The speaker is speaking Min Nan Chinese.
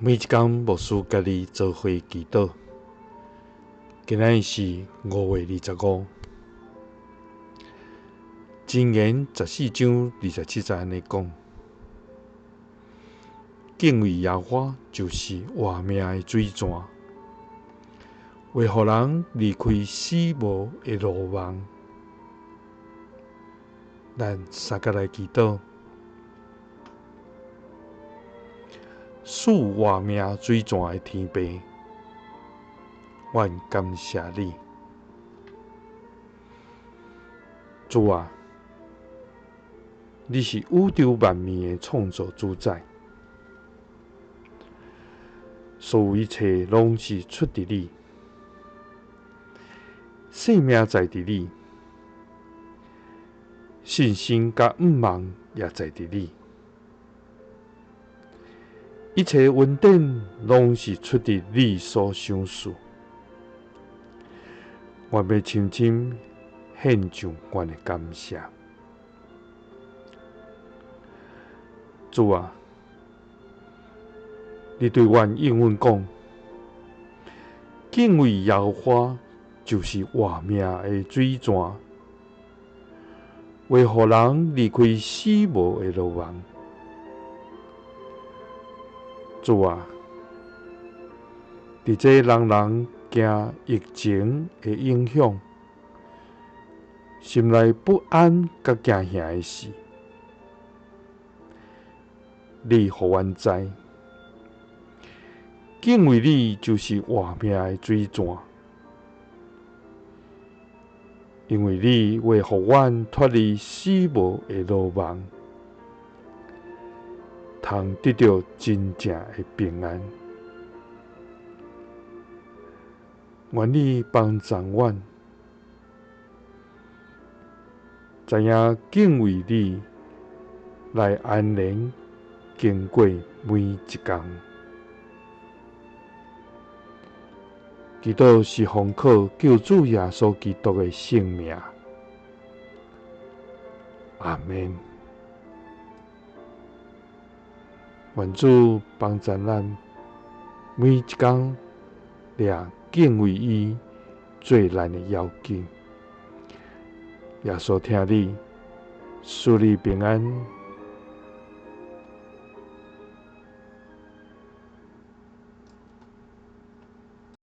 每一工牧師佮你做伙祈禱。今仔日是5月25。箴言14章27節按呢講：敬畏耶和華就是活命的水泉，會予人離開死無的路網。咱三佮來祈禱。賜活命水泉的天父，阮感謝你，主啊，你是宇宙萬物的創造主宰，所有一切攏是出佇你，生命在佇你，信心佮向望也在佇你。一切恩典攏是出佇你所賞賜，我欲深深獻上阮的感謝。主啊，你對阮應允講，敬畏耶和華就是活命的水泉，會予人離開死無的路網。主啊，佇這人人驚疫情的影響，心內不安佮驚嚇的時，你予阮知，敬畏你就是活命的水泉，因為你會予阮脫離死無的路網。通得著真正的平安，願你幫助阮，知影敬畏你，來安然經過每一工。祈禱是奉靠救主耶穌基督的聖名，阿們。願主幫助咱每一工掠敬畏伊做咱的要緊。耶穌疼你，賜你平安。